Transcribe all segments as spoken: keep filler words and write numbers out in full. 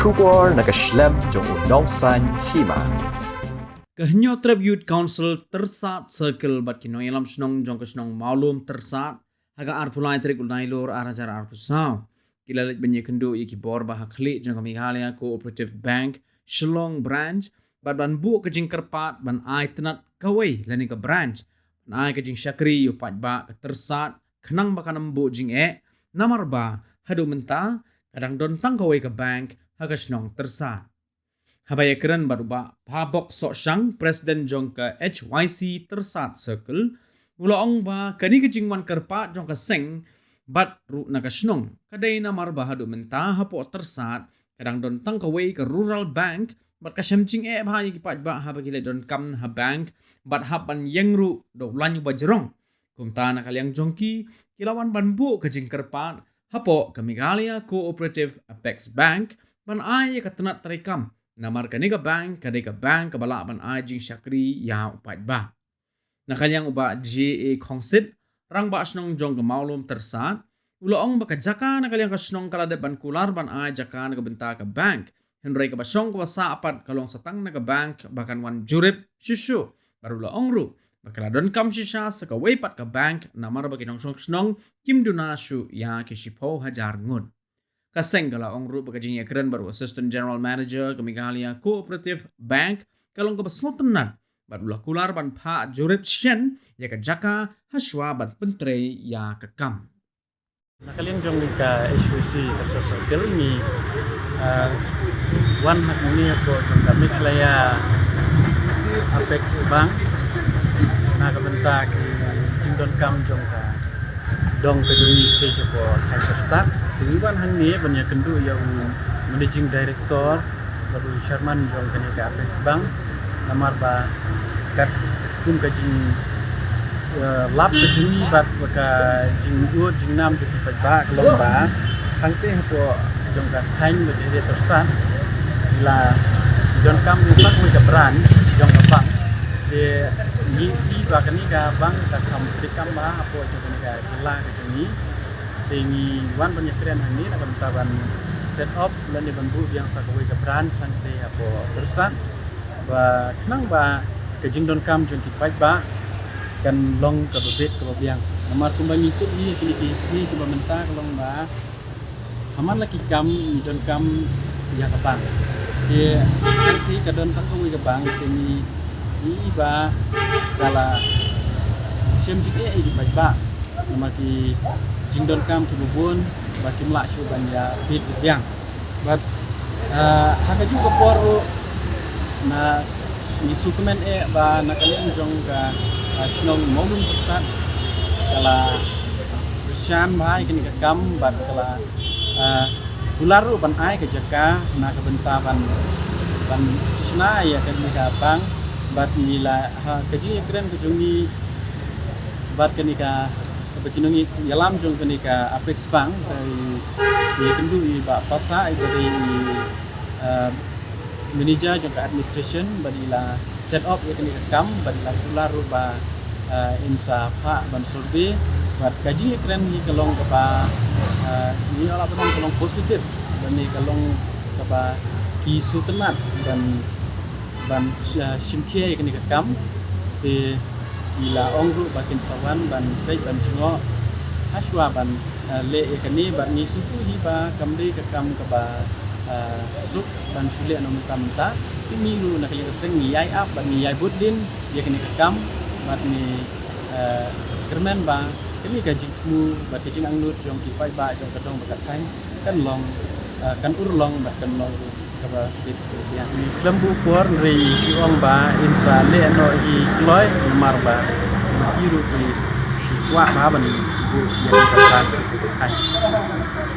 Khubor na ka shlem jong u Nongsaiñ Hima. Ka Hynñiewtrep Youth Council Tyrsad Circle bad ki nongïalam shnong jong ka shnong Mawlum Tyrsad ha ka arphew lai tarik u Nailur ar hajar arphew saw ki la leit ban ïakynduh ïa ki bor ba ha khlieh jong ka Meghalaya Cooperative Bank Shillong Branch bad ban buh ka jingkyrpad ban ai tnat kawei lane ka branch ban ai ka jingshakri ïa u paidbah ka Tyrsad khnang ba kan ym buh jingeh, namar ba haduh mynta ka dang don tang kawei ka bank ha ka shnong Tyrsad. Haba ïakren bad u Bah Phabok Sohshang, President jong ka H Y C Tyrsad Circle, u la ong ba kane ka jingwan kyrpad jong ka seng bad ruh na ka shnong ka dei namar ba haduh mynta hapoh Tyrsad ka dang don tang kawei ka Rural Bank bad ka shem jingeh bha ïa ki paidbah haba ki leit donkam ha bank bad hap ban ïeng ruh da u lain uba jrong. Kumta na ka liang jong ki, ki la wan ban buh ka jingkyrpad hapoh ka Meghalaya Cooperative Apex Bank ban ai ïa ka tnat treikam, namar kane ka bank ka dei ka bank kaba lah ban ai jingshakri ïa u paidbah. Na ka liang u Bah J A Khongsit, Rangbah Shnong jong ka Mawlum Tyrsad, u la ong ba ka jaka na ka liang ka shnong ka la dep ban kular ban ai jaka na ka bynta ka bank, hynrei kaba shong kaba sah pat ka long sa tang na ka bank ba kan wan jurip shuh shuh. Bad u la ong ruh ba ka la donkam shisha sa kawei pat ka bank namar ba ki nongshong shnong kim duna shuh ïa ki shiphew hajar ngut. Ka seng ka la ong ruh ba ka jingïakren bad u Assistant General Manager ka Meghalaya Cooperative Bank ka long kaba sngewtynnat bad u la kular ban phah jurip shen ïa ka jaka ha shuwa ban pyntrei ïa ka kam. Na ka liang jong ka H Y C Tyrsad Circle ngi, ah, wan hangne hapoh jong ka Meghalaya Apex Bank na ka bynta ki jingdonkam jong ka dong ka jong ngi sha hapoh thaiñ Tyrsad. Te ngi wan hangne ban ïakynduh ïa u Managing Director bad u Chairman jong kane ka Apex Bank, namar ba katkum ka jing, eh, lap ka jong ngi bad ka jingud jingnam jong ki paidbah ka long ba hangtei hapoh jong ka thaiñ bad area Tyrsad la donkam ïa sa kawei ka branch jong ka bank. Te ngi i ba kane ka bank ka kham treikam bha hapoh jong kane ka jylla ka jong ngi. Te ngi wan ban ïakren hangne na ka bynta ban set up lane ban buh biang sa kawei ka branch hangtei hapoh Tyrsad ba khnang ba ka jingdonkam jong ki paidbah kan long kaba bit kaba biang. Namar kumba ngi tip hi kine ki sngi kiba mynta ka long ba ha man la ki kam ngi donkam ïa ka bank. Te hangtei ka don tang kawei ka bank te ngi i ba ka la shem jingeh ïa ki paidbah. Namar ki jingdonkam kiba bun ba kim lah shuh ban ïa bit biang. Bad, ah, ha kajuh ka por ruh na ngi sngewkmen eh ba na ka liang jong ka, ah, shnong Mawlum Tyrsad ka la kyrshan bha ïa kane ka kam bad ka la, ah, kular ruh ban ai ka jaka na ka bynta ban, ban shna ïa kane ka bank bad ngi la ha ka jingïakren ka jong ngi bad kane ka, kaba ki nongïalam jong kane ka Apex Bank, ka i, i kynduh i Bah Pasa, i ba dei i, eh, manager jong ka administration, bad i la set up ïa kane ka kam, bad i la kular ruh ba, eh, im sa phah ban survey, bad ka jingïakren hi ka long kaba, eh, ngi ïoh lah ban ong ka long positive, bad ne ka long kaba ki sngewtynnat ban ban, ah, shim khia ïa kane ka kam. Te i la ong ruh ba kin sa wan ban peit ban jngoh ha shuwa ban, ah, leh ïa kane bad ngi sngewthuh hi ba kam dei ka kam kaba, ah, suk ban shu leh na mynta mynta. Te ngi ruh na ka liang ka seng ngi ïai ap bad ngi ïai bud dien ïa kane ka kam bad ngi, ah, kyrmen ba kane ka jingthmu bad ka jingangnud jong ki paidbah jong ka dong bad ka thaiñ kan long, ah, kan urlong bad kan long ruh kaba bit biang. Ngi khlem buh por hynrei i shu ong ba in sa leh noh i kloi namar ba ki ruh ki kwah ba ban buh ïa ka kam sha ka thaiñ.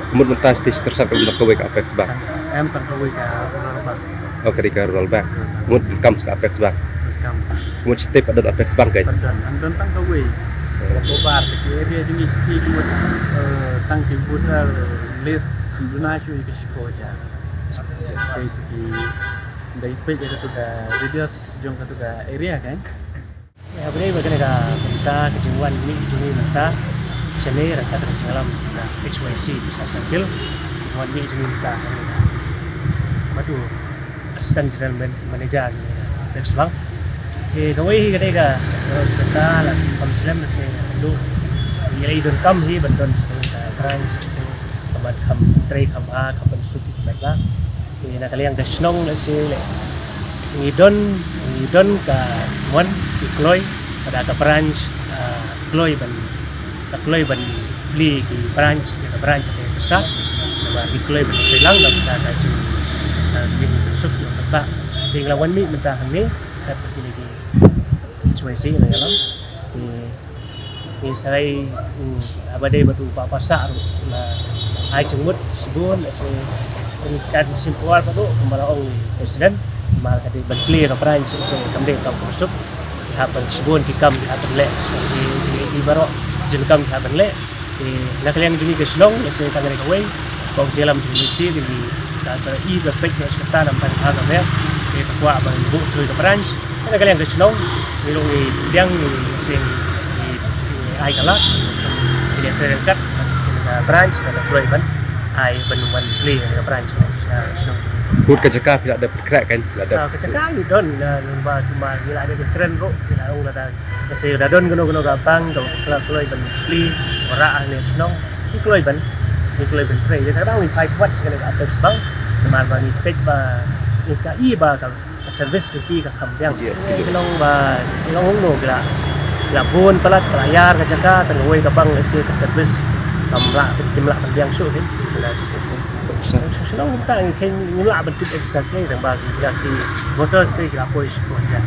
Ka mut mynta stage Tyrsad ka long kawei ka Apex Bank. Em tang kawei ka Rural Bank. Oh, ka dei ka Rural Bank. Rural Bank. Ka mut kam sa ka Apex Bank. Kam. Ka mut shatei pat don Apex Bank ka. Pat don, hang don tang kawei. Oh. Ka Kobar ka area jong ngi shatei ka mut, eh, tang ki voter list duna shu ïa ka shiphew hajar. Dei ki, dei peit ïa katu ka radius jong katu ka area kan. Ïa, ba dei ba kane ka bynta ka jingwan mih jong ngi mynta shane ryngkat ka jingïalam ka H Y C Tyrsad Circle. Wan mih jong ngi mynta. Bad u Assistant General Man- Manager jong ngi, Alex Bang. Te kawei hi ka dei ka, ka, ka la kam slem se, du. Ngi la i donkam hi ban don sa ka branch se, ka ban kham trei kham bha, kham pynsuk ïa ki paidbah. Te na ka liang ka shnong lehse, leh ngi don, ngi don ka mon ki kloi, ka da ka branch, ah, kloi ban, ka kloi ban plie ki branch, ka branch ka pisa. Namar ki kloi ban plie lang da ka, ka jing, ka jingpynsuk ïa ka paidbah. Te ngi la wan mih mynta hangne, kat kine ki H Y C la ïalam. Te ngi sa ai, mm, haba dei bad u Bah Pasah ruh, la ai jingmut shibun, lehse, kan shim pyrshah pat ruh, kumba la ong u President, namar ka dei ban plie ka branch, lehse kam dei tang ka suk, ki hap ban shibun ki kam ki hap ban leh, so ki, ki, ki baroh jingkam ki hap ban leh. Te na ka liang jong ngi ka shnong, lehse tang kane kawei, ka ong ka ïalam jong ngi lehse, te ngi, ka, ka i ka peit na ka kata namar ka, ka mer, te ka kwah ban buh shuh ka branch. Te na ka liang ka shnong, ngi ruh ngi pdiang, ngi seng, ngi, ngi ai ka lad, ngi leh ryngkat ka branch, ka la kloi ban ai ban wan plie ka branch na shnong. Kut ka jaka phi la dep khreh kan, la dep. Ah, ka jaka ngi don, ah, namar kumba ngi la dep kren ruh, ngi la ong lada, lehse da don kano kano ka bank, ka la kloi ban plie, wanrah ha ne shnong, ngi kloi ban, ngi kloi ban trei. Te ka dang ngi phai kwah sha kane ka Apex Bank, namar ba ngi peit ba, ngi ka i ba ka ka service jong ki ka kham biang. Ïa, ïa. Ki long ba, ki long hangno ki la, ki la bun palat, ki la ïar ka jaka, tang kawei ka bank lehse ka service kam lah, kim lah ban biang shuh ki. Ki la shu, shu long kumta ngi khein ngim lah ban tip exactly tang ba ki, ki voters ki, ki la poi sha poi ja.